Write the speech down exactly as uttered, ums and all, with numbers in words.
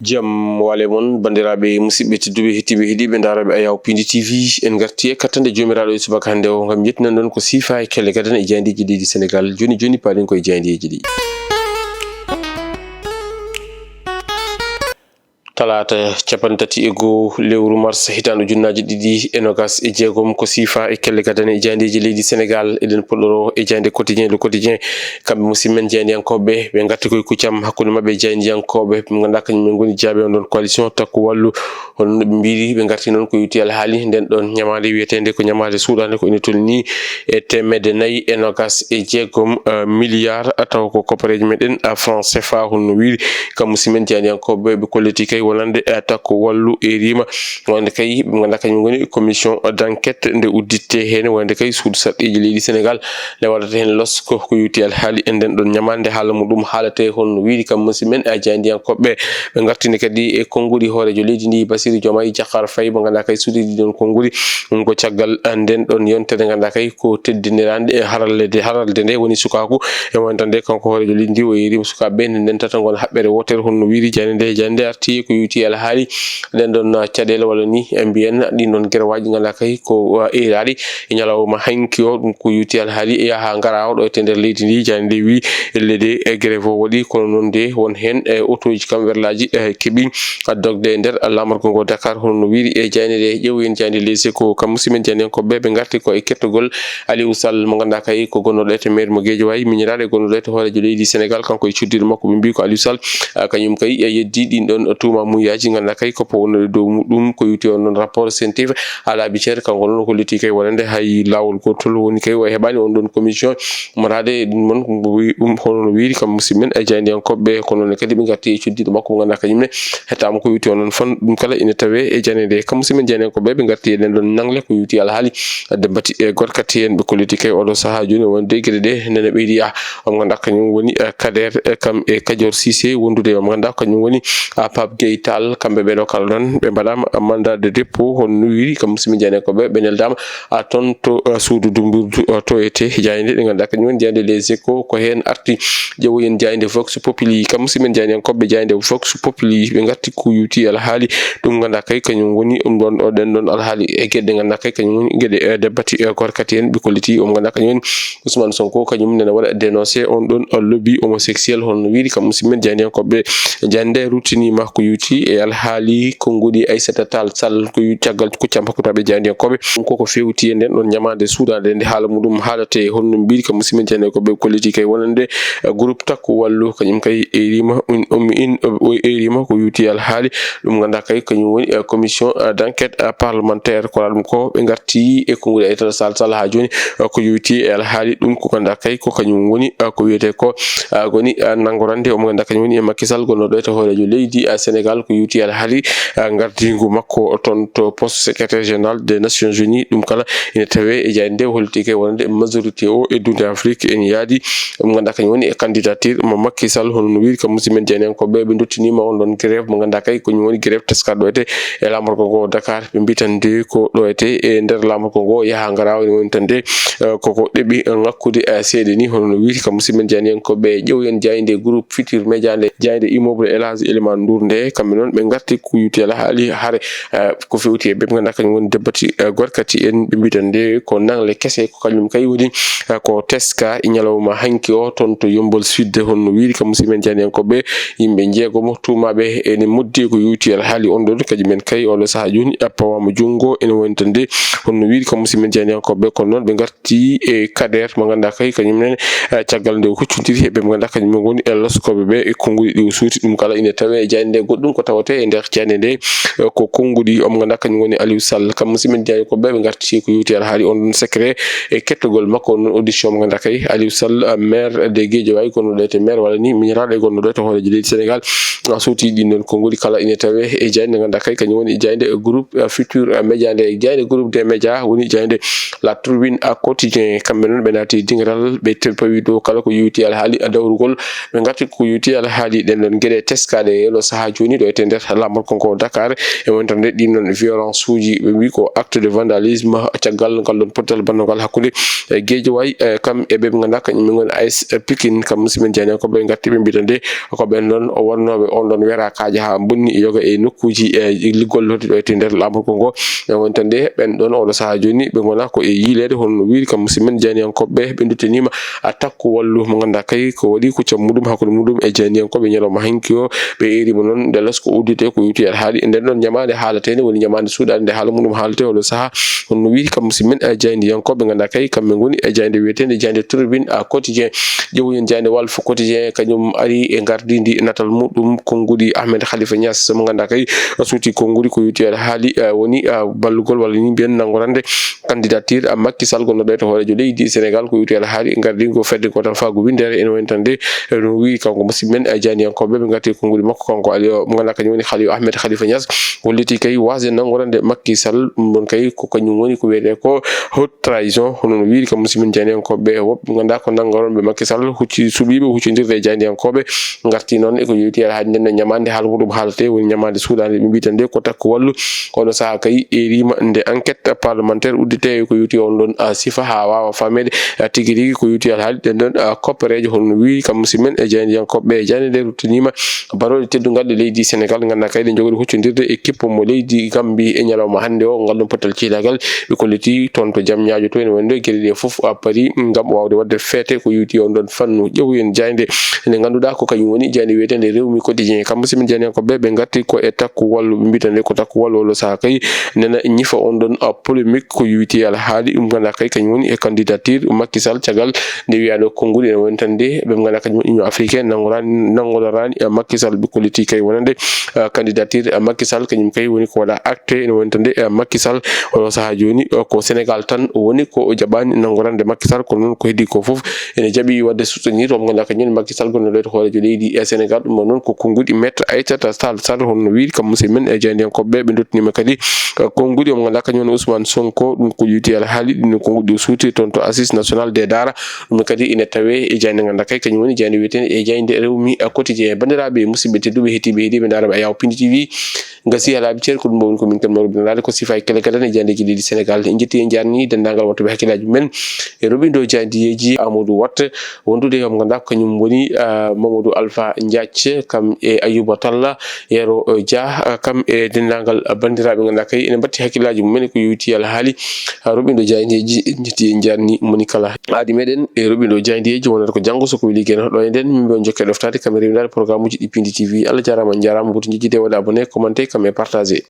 Jam wale mon, banndiraaɓe musidɓe tedduɓe, hettiiɓe, heɗiiɓe, ndaaraaɓe Ayaw Pindi T V. En ngarti e kattande Joomiraaɗo e subaka hannde o, ngam yettinan ɗon ko siifa e kelle gadane e jaayndeeji leydi Senegaal. Jooni jooni, paaɗen ko e jaayndeeji ɗi. Talaata capanɗe tati e goo lewru mars, hitaande ujunnaaje ɗiɗi e noogas e jeegom, ko siifa e kelle gadane e jaayndeeji leydi Senegaal. Eɗen puɗɗoroo e jaaynde Quotidien, Le Quotidien. Kamɓe musidɓe men jaayndiyankooɓe, ɓe ngarti koye kuccam hakkunde maɓɓe e jaayndiyankooɓe, ɓe ngannduɗaa kañum en ngoni jaaɓe on ɗon coalition Takku Wallu. Hono no ɓe mbiiri, ɓe ngarti noon ko yowiti alhaali nden ɗon ñamaande wiyeteende ko ñamaande suuɗaande, ko ina tolnii e teemedde nayi e noogas e jeegom, eh, milliard, tawa ko koppareeji meɗen, eh, franc C F A. Hono no wiiri kam musidɓe men jaayndiyankooɓe, ɓe kolliti kay wonande, eh, Takku Wallu e riima. Wonande kay ɓe ngannduɗaa kañum ngoni commission d'enquête nde udditte heen, wonande kay suudu sarɗiiji leydi Senegaal nde waɗata heen losko ko yowiti alhaali e nden ɗon ñamaande. Haala muɗum haalate hono no wiiri kam musidɓe men, eh, jaayndiyankooɓe, ɓe ngartini kadi e konnguɗi hooreejo leydi ndi, Bassirou Diomaye Diakhar Faye, mo ngannduɗaa kay suudiiɗi ɗon konnguɗi. Ɗum ko caggal, eh, nden ɗon yontere ngannduɗaa kay ko teddiniraande e haralde, haralde nde woni sukaaku. E wonande kanko hooreejo leydi ndi, o yeeriima sukaaɓe ɓe nde ndentata ngon haɓɓere wootere, hono no wiiri jaaynde nde. Jaaynde nde arti ko yowiti alhaali nden ɗon, eh, caɗeele walla ni, eh, mbiyen ɗin ɗon gerewaaji ngannduɗaa kay ko, eh, eeraaɗi e ñalawma hanki o. Ɗum ko yowiti alhaali e yaha ngara o ɗo e nder leydi ndi. Jaaynde nde wi leydi e grève o waɗi, kono noon de won heen e otooji kam werlaaji, eh, keɓi dogde e nder laamorgo ngo Dakar, hono no wiiri e jaaynde nde. Ƴeewen jaaynde Les Échos, kam musidɓe men jaayndiyankooɓe, ɓe ngarti ko e kettogol Aliou Sall mo ngannduɗaa kay ko gonnooɗo e to maire mo Guédiawaye, miñiraaɗo e gonnooɗo e to hooreejo leydi Senegaal, kanko e cuddiiɗo makko, ɓe mbii ko Aliou Sall, ah, kañum kay, eh, yeddii ɗin ɗon tuuma muuyaaji ngannduɗaa kay ko pawnooɗe dow muɗum ko yowiti on ɗon rapport C N T F. Alaa biceede, kanko noon o holliti kay wonande hay laawol gootol woni kay o heɓaani on ɗon commission. Maraade ɗum noon, ɗum hono no wiiri kam musidɓe men e jaayndiyankooɓe, kono noon kadi ɓe ngarti e cuddiiɗo makko mo ngannduɗaa kañum ne hettaama ko yowiti on ɗon fan. Ɗum kala ina tawee e jaaynde nde. Kam musidɓe men jaayndiyankooɓe, ɓe ngarti e ɗen ɗon nangle ko yowiti alhaali debati e gorkati en, ɓe kolliti kay oɗo sahaa jooni wonde geɗe ɗe nana ɓeydi. Ah, omo ngannduɗaa kañum woni, eh, Kader, eh, kam e Kadior Cissé wondude, omo ngannduɗaa kañum woni, ah, Pape Gueye Tall. Kamɓe ɓe ɗo kala noon ɓe mbaɗaama mandat de dépôt, hono no wiiri kam musidɓe jaayndiyankooɓe, ɓe neldaama, ah, toon to, ah, suudu dumbirdu, ah, to ete jaaynde ɗe ngannduɗaa kañum woni jaaynde Les Échos, ko heen arti. Ƴeewoyen jaaynde Vox Populi, kam musidɓe men jaayndiyankooɓe, jaaynde Vox Populi, ɓe ngarti ko yowiti alhaali ɗum ngannduɗaa kay kañum woni ɗum ɗon, o ɗen ɗon alhaali e geɗe ɗe ngannduɗaa kay kañum woni geɗe, eh, debati, eh, gorkati en, ɓe kolliti omo ngannduɗaa kañum woni Ousmane Sonko, kañum nena waɗa dénoncé on ɗon lobby homosexuel, hono no wiiri kam musidɓe men jaayndiyankooɓe. Jaaynde nde ruttiniima ko yowiti e alhaali konnguɗi Aissata Tall Sall, ko yu-, caggal kuccam hakkunde maɓɓe jaayndiyankooɓe. Ɗum koko feewti e nden ɗon ñamaande suuɗaande nde haala muɗum haalate, hono no mbiiri kam musidɓe men jaayndiyankooɓe, kolliti kay wonande, eh, groupe Takku Wallu, kañum kay eeriima, um, um, in, o eeriima ko yowiti alhaali ɗum ngannduɗaa kay kañum woni, eh, commission, eh, d'enquête, eh, parlementaire. Ko waɗa ɗum ko ɓe ngarti e konnguɗi Aissata Tall Sall haa jooni, eh, ko yowiti e alhaali ɗum ko ngannduɗaa kay ko kañum woni, eh, ko wiyetee ko, eh, woni, eh, nanngorande omo ngannduɗaa kañum woni e Macky Sall gonnooɗo e to hooreejo leydi, eh, Senegaal, ko yowiti alhaali, eh, ngardiingu makko toon to poste secrétaire général des Nations Unies. Ɗum kala ina tawee e jaaynde nde, holliti kay wonande majorité o e dunde Afrique ene yaadi. Mo ngannduɗaa kañum woni e candidature mo Macky Sall, hono no wiiri kam musidɓe men jaayndiyankooɓe, ɓe ndottiniima on ɗon grève mo ngannduɗaa kay ko kañum woni grève teskaaɗo ɗo ete e laamorgo ngo Dakar. Ɓe mbii tan de ko ɗo ete e nder laamorgo ngo yaha ngara, woni woni tan de, eh, koko ɗeɓi, eh, ŋakkude, eh, seeɗa ni, hono no wiiri kam musidɓe men jaayndiyankooɓe. Ƴeewoyen jaaynde groupe Futur Média nde, jaaynde immeuble El Hadj Elimane Ndour nde, kamɓe noon ɓe ngarti ko yowiti alhaali hare, eh, ko feewti e ɓe ngannduɗaa kañum woni debati, eh, gorkati en, ɓe mbii tan de ko nangle kese, ko kañum kay woni, eh, ko teska e ñalawma hanki o toon to Yeumbeul Sud, hono no wiiri kam musidɓe men jaayndiyankooɓe. Yimɓe njeegomo tuumaaɓe ene moddi ko yowiti alhaali on ɗon, kañum en kay oɗo sahaa jooni, eh, pawaama junngo, ene woni tan de, hono no wiiri kam musidɓe men jaayndiyankooɓe, kono noon ɓe ngarti e Kader mo ngannduɗaa kay kañum nene, eh, caggal nde o huccondiri e ɓe mo ngannduɗaa kañum en ngoni e loskooɓe ɓe e konnguɗi ɗi o suuti. Ɗum kala ina tawee e jaaynde nde. Goɗɗum ko tawetee e nder jaaynde nde, eh, ko konnguɗi omo ngannduɗaa kañum woni Aliou Sall. Kam musidɓe men jaayndiyankooɓe, ɓe ngarti ko yowiti alhaali on ɗon secret e kettogol makko on ɗon audition mo ngannduɗaa kay Aliou Sall, eh, maire de Guédiawaye, gonnooɗo e to maire walla ni miñiraaɗo e gonnooɗo e to hooreejo leydi Senegaal. A suuti ɗin ɗon konnguli kala ina tawee e jaaynde nde ngannduɗaa kay kañum woni jaaynde groupe, eh, Futur, eh, Média nde, jaaynde groupe des médias woni jaaynde La Tribune, eh, Quotidien. Kamɓe noon ɓe naati dingiral, ɓe te-, pawi ɗo kala ko yowiti alhaali, eh, dawrugol. Ɓe ngarti ko yowiti alhaali ɗen ɗon geɗe teskaaɗe e ɗo sahaa jooni. wiyetee nder laamorgo ngo Dakar. E wonitande ɗiin noon violence uji, ɓe mbii ko acte de vandalisme, caggal ngal ɗoon pottal bannogal hakkunde, e, Guédiawaye, e, kam e ɓe ɓe ngannduɗaa kañum en ngoni A S Pikine, kam musidɓe men jaayndiyankooɓe ngarti ɓe mbiɗa nde ko ɓeen ɗoon o wonnooɓe on ɗoon werakaaji haa bonni yoga e nokkuuji, e, liggol lottiɗo e nder laamorgo ngo. E wonitande ɓeen ɗoon oɗo sahaa jooni ɓe ngona ko e yiileede hono no wiiri kam musidɓe men jaayndiyankooɓe ɓe nduttaniima a takku wallu mo ngannduɗaa kay ko waɗi ko cam muɗum hakkunde muɗum e jaayndiyankooɓe ñalawma hanki o. Ɓe eeriima noon nde lasko udditee ko yowti alhaali e nden ɗoon ñamaande haalateende woni ñamaande suuɗaande nde haala muɗum haalatee oɗo sahaa. Hono no wiiri kam musidɓe men, eh, jaayndiyankooɓe ngannduɗaa kay kamɓe ngoni e jaaynde wiyeteende jaaynde Tribune, ah, Quotidien. Ƴeewoyen jaaynde Walf Quotidien kañum ari e ngardiindi natal muɗum konnguɗi Ahmed Khalifa Niass mo ngannduɗaa kay suuti konnguɗi ko yowti alhaali, eh, woni, ah, ballugol walla ni mbiyen nanngorande candidature, ah, Macky Sall gonnoɗo e to hooreejo leydi Sénégal ko yowti alhaali e ngardiingo fedde gootal faago winndere ene wonitande, eh, no wiyi kanko musidɓe men, eh, jaayndiyankooɓe ɓe ngarti konnguɗi makko kanko Aliou mo ngannduɗaa kañum woni Khalifa Ahmed Khalifa Niass. Holliti kay waasde nanngorande Macky Sall, ɗum ɗoon kay ko kañum woni ko wiyetee ko haute trahison. Hono no wiiri kam musidɓe men jaayndiyankooɓe woɓɓe ngannduɗaa ko nanngoronɓe Macky Sall hucci suɓiiɓe huccondirde e jaayndiyankooɓe ngarti noon e ko yowti alhaali nden ñamaande haala muɗum haalatee woni ñamaande suuɗaande ɓe mbiyata nde ko takko wallu. Oɗo sahaa kay eeriima nde enquête parlementaire udditee ko yowti on ɗoon, ah, sifa haa waawa faameede, ah, tigi rigi ko yowti alhaali ɗen ɗoon, ah, koppereeje hono no wiiri kam musidɓe men e jaayndiyankooɓe e jaaynde nde ruttaniima barooɗe teddungal ɗe leydi Sénégal ngannduɗaa kay ɗe njogori huccondirde e kippo mo leydi Gambie e ñalawma hannde o. Ngal ɗoon pottal cihlaagal ɓe kolliti toon to jam ñaajo to ene wonde geɗe ɗe fof, ah, parii ngam waawde waɗde feete ko yowti on ɗoon fannu. Ƴeewoyen jaaynde nde ngannduɗaa ko kañum woni jaaynde wiyeteende Rewmi Quotidien. Kam musidɓe jaayndiyankooɓe ɓe ngarti ko e takku wallu ɓe mbiyata nde ko takku wallu oɗo sahaa kay nena ñifa on ɗoon, ah, polémique ko yowiti alhaali ɗum ngannduɗaa kay kañum woni e candidature Macky Sall caggal nde wiyaano konnguɗi ene wonitande ɓe ngannduɗaa kañum woni Union Africaine nanngoraani nanngoraani, eh, Macky Sall ɓe kolliti kay wonande, eh, candidature, eh, Macky Sall kañum kay woni ko waɗa acte ene wonitande, eh, Macky Sall oɗo sahaa jooni, eh, ko Sénégal tan woni ko jaɓaani nanngorande Macky Sall kono noon ko heddii ko fof ene jaɓi waɗde soutenir omo ngannduɗaa kañum woni Macky Sall gonnoɗo e hooreejo leydi e Sénégal. Ɗum ɗoon noon ko konnguɗi Maître Aïssata Tall Sall hono no wiiri kam musidɓe men e jaayndiyankooɓe ɓe nduttaniima kadi, eh, konnguɗi omo ngannduɗaa kañum woni Ousmane Sonko ɗum ko yowiti alhaali ɗin konnguɗi o suuti toon to Assises Nationales des Daara. Ɗum kadi ene tawee e jaaynde ngannduɗaa kay kañum woni jaaynde wiyeteende e jaaynde Rewmi, eh, Quotidien. Banndiraaɓe musidɓe tedduɓe heɗiiɓe heɗiiɓe ndaarooɓe Ayaw Pindi T V. Gasi alaaɓe ceer ko ɗum ɗo woni ko min tan mawɗo binndanaade ko sifa e kele kala e jaandeeji leydi Sénégal. En njetti en njaarni denndaangal waɗtuɓe hakkillaaji mumen e roɓindo jaandeeji Amadou Watt wondude e omo ngannduɗaa ko kañum woni, ah, Mamadou Alpha Ndiathie kam e Ayouba Talla Yero, eh, Dia, ah, kam e denndaangal banndiraaɓe ngannduɗaa kay ene mbatti hakkillaaji mumen ko yowiti alhaali, ah, roɓindo jaandeeji. En njetti en njaarni moni kala aadi meɗen e roɓindo jaandeeji wonata ko janngo so ko weli geno ɗo e nden min mbiyon jokke ɗoftaade kam e rewindaade programme uji ɗi Pindi T V. Allah jaaraama, on njaaraama, mboɗo njejjide waɗa abonné, commenté kam e partagé.